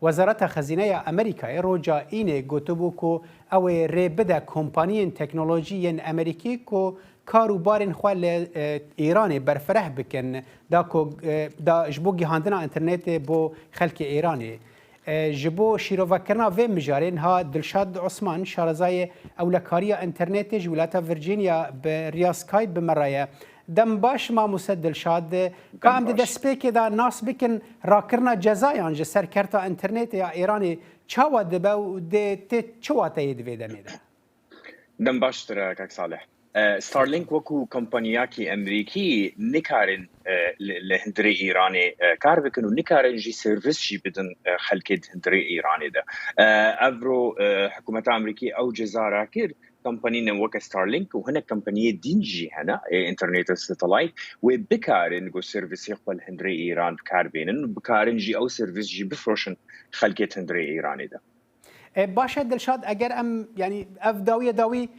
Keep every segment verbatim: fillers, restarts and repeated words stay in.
Wezareta Xezîne ya Amerîkayê roja înê gotibû ku ew ê rê bide kompaniyên teknolojî yên Amerîkî ku kar û barên xwe li, e, Îranê berfireh bikin, da ku, e, da ji bo gihandina înternetê bo xelkê Îranê. E, ji bo şîrovekirina vê mijarê niha Dilşad Osman, şarezayê ewlekariya înternetê ji wilata Virginia bi riya Skype bi me re ye. Dem baş, mamoste Dilşad. Ka em di destpêkê de nas bikin rakirina cezayan ji ser kerta înternetê ya Îranê çawa dibe û dê tê çi wateyê di vê demê de? Dem baş, e, kak Salih. E, Starlink wekû kompaniyakî Amerîkî nikarin, e, li, li hundirê Îranê, e, kar bikin û nikarin jî servis jî bidin, e, xelkê di hundirê Îranê de. E, evro, e, hikûmeta Amerîkî ew ceza rakir, kompanîne weke Starlink û hinek kompaniyê dîn jî hene, ê înternetê satellite, wê bikarin ku servisê xwe li hundirê Îran bi kar bênin û bikarin jî ew servis jî bifroşin xelkê di hundirê Îranê de. E, baş e Dilşad, eger em, yanî ev dawiye dawî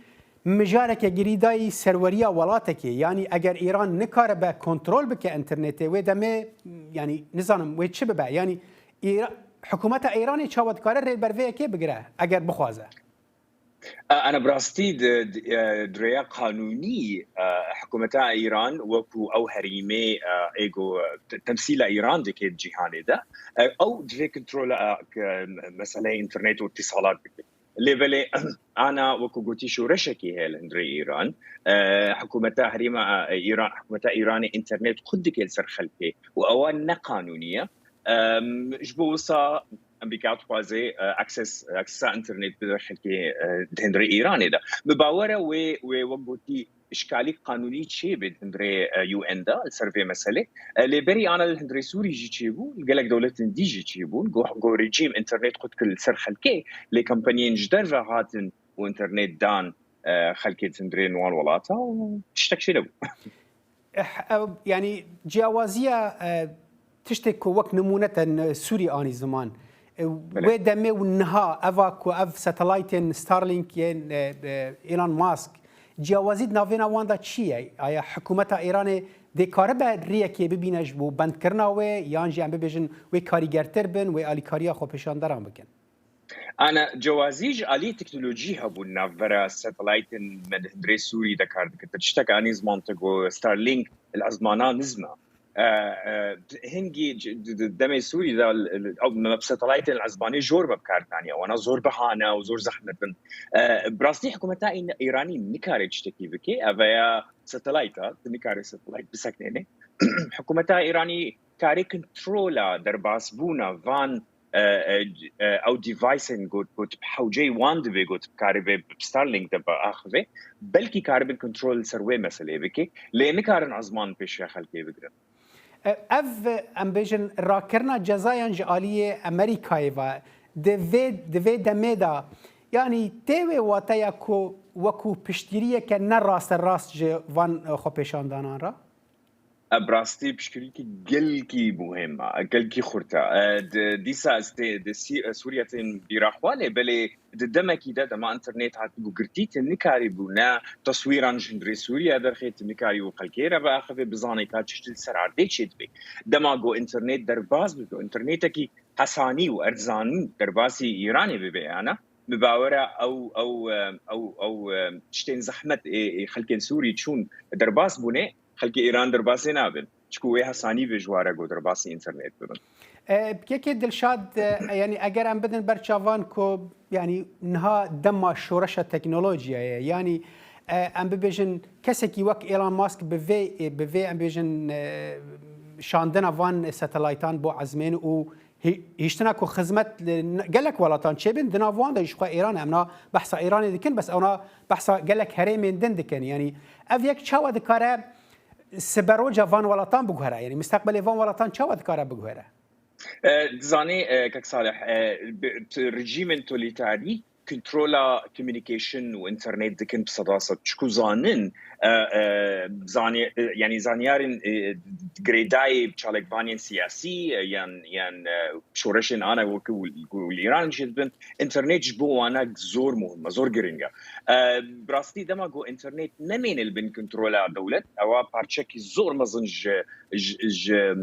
mijareke girîdayî serweriya welatekê, yanî eger Îran nikaribe kontrol bike înternetê, wê demê, yanî nizanim wê çi bibe, yanî Îra-, hikûmeta Îranê çawa dikare rê li ber vê yekê bigire eger bixwaze? A, ana bi rastî di, di, e, di rêya qanûnî, e, hikûmeta Îran wekû ew herîmê, e, ê ku, e, te-, temsîla Îran dike di cîhanê de, e, ew divê kontrola, e, ke, meseleya înternet û îtîsalat bike. Lê belê, ana wekû gotî şoreşekî heye li hundirê Îran. E, hikûmeta herêma, e, Îran, hikûmeta Îranê înternet xurt dike li ser xelkê û ewa ne qanûnî ye. Em, ji bo wisa Amerîka dixwaze, e, access, accessa internet bide xelkê, e, di hundirê Îranê de. Min bawer e wê, wê wek gotî, îşkalî qanûnî çêbe di hundirê, e, U N de li ser vê meselê. E, lê berî ana li hundirê Sûrî jî çêbû, li gelek dewletên dî jî çêbûn. Go, go rejîm internet xurt kir li ser xelkê, lê kompaniyên ji derve hatin û internet dan, e, xelkê di hundirên wan welata û tiştek çênebû. Eh, ew, yanî ciyawaziya, eh, tiştê ku wek nimûne te n-, Sûrî anî ziman. Eh, Belê. Wê demê û niha eva ku ev satelaytên Starlink yên, eh, eh, Elon Musk, ciyawazî di navêna wan de çi ye? Aya hikûmeta Îranê dê karibe riyekê bibîne ji bo bendkirina wê, yan jî em bibêjin wê karîgertir bin, wê alîkariya xwepêşanderan bikin? Ana cewazî ji alî teknolojî hebûn navbera satelaytên me di hundirê Sûrî de kar dikitin. Tiştek anî ziman te got Starlink li ezmana nizm e. E, e, hingî c-, d-, d-, demê Sûrî de l-, l-, ew me bi satelaytên li ezmanê jor me bi kar daniye. Wana zor biha ne û zor zehmet in. E, bi rastî hikûmeta În-, Îranî nikare tiştekî bike. Ev ya satelayta, tu nikare satelayt biseknêne. Hikûmeta Îranî karê kontrola derbasbûna van e, e, e, ew deviceên got, got bi hewceyî wan divê got karibe bi Starlink de biaxive, belkî karibin kontrol li ser wê meseleyê bike, lê nikarin ezman pêşiya xelkê bigirin. E, ev, em bêjin, rakirina cezayan ji aliyê Amerîkayê ve, di vê, di vê demê de, yanî tê wê wateya ku wekû piştgiriyeke ne rasterast ji van, e, xwepêşandanan re? E, bi rastî piştgirîkî gelkî muhim e, gelkî xurt e. E, di, dîsa ez tê, di Sî-, e, Sûriye tên bîra xwe, lê belê di demekî de dema înternet hatibû girtî, tu nikarîbû ne teswîran ji hundirê Sûriye derxê, tu nikarîbû xelkê re biaxivê, bizanê ka çi tişt li ser erdê çêdibe. Dema ku înternet derbas bibe, înternetekî hesanî û erzanî derbasî Îranê bibe, yana, bi bawer e ew, ew, e, ew, ew, e, tiştên zehmet ê, ê xelkên Sûrî çûn derbas bûne, xelkê Îran derbasê nabin. Çiku wê hesanî bê ji ware ku derbasî înternet bibin. E, Kekê Dilşad, e, yanî eger em bidin ber çavan ku, yanî niha dema şoreşa teknolojiyayê, yanî, e, em bibêjin kesekî wek Elon Musk bi vê, e, bi vê em bêjin, e, şandina van satelaytan bo ezmên û hî-, hiştina ku xizmet li n-, gelek welatan çêbin, di nav wan de jî xwe Îran e. Em na behsa Îranê dikin, bes ewna behsa gelek herêmên din dikin. Yanî ev yek çawa dikare siberoca van welatan biguhere? Yanî misteqbelê van welatan çawa dikare biguhere? E, dizanî, e, kek Salih, e, bi, t-, rejîmên totalitarî kontrola communication û înternet dikin bi seda sed. Çiku zanin, e, e, zani-, e, yanî zanyarên, e, girêdayî çalakvaniyên siyasî, e, yan, yan, e, şoreşên ana wekî û, û li Îran jî dibin, înternet ji bo wana zor muhim e, zor giring e. E, bi rastî dema ku înternet nemêne li bin kontrola dewlet, ewa parçekî zor mezin ji, ji, ji,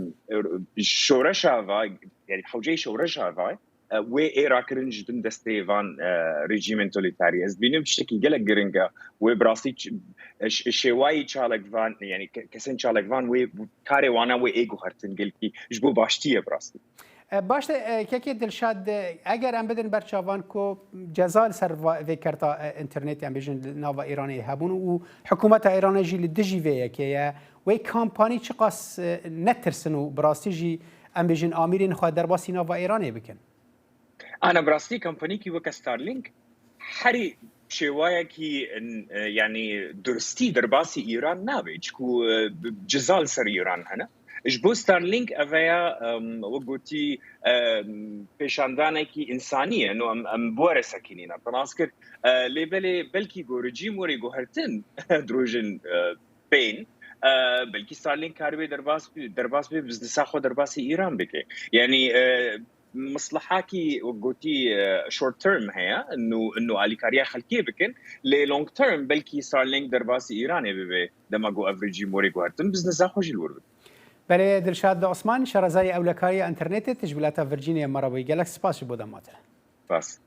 ji şoreşa va, yanî hewceyê şoreşa va, e, wê ê rakirin ji bin destê van, e, rejîmên totalitarî. Ez dibînim tiştekî gelek giring e. Wê bi rastî ç-, e, ş-, şêwayî çalakvan, yanî ke-, kesên çalakvan wê karê wana wê ê guhertin gelkî ji bo baştî ye bi rastî. E, baş e, kekê Dilşad, e, eger em bidin ber çavan ku ceza li ser va-, vê kerta, e, înternetê, em bêjin, li nava Îranê hebûn û hikûmeta Îranê jî li dijî vê yekê ye, wê kampanî çiqas, e, netirsin û bi rastî jî, em bêjin, amîrên xwe derbasî nava Îranê bikin? Ana bi rastî kampanîkî weke Starlink herî şêwayekî, e, yanî duristî derbasî Îran nabe, çiku, e, ceza li ser Îran hene. Ji bo Starlink ev ya, em, wek gotî, em, pêşandanekî însanî ye, no em, em bi were sekînîne. Te nas kir, e, lê belê belkî goricî morê guhertin dirojên, e, bên, e, belkî Starlink karibê derbas, derbas bê, biznesa xwe derbasî Îran bike. Yanî, e, mislehakî wek gotî, e, short term heye, nû, nû alîkariya xelkê bikin, lê long term belkî Starlink derbasî Îranê bibe, dema ku ev rejîm werê guhertin, biznesa xwe jî li wir bikin. Belê, Dilşad Osman, şarezayê ewlekariya înternetê, tu ji wilata Virgîniyê me re bûyî. Gelek spas ji bo dema te. Spas.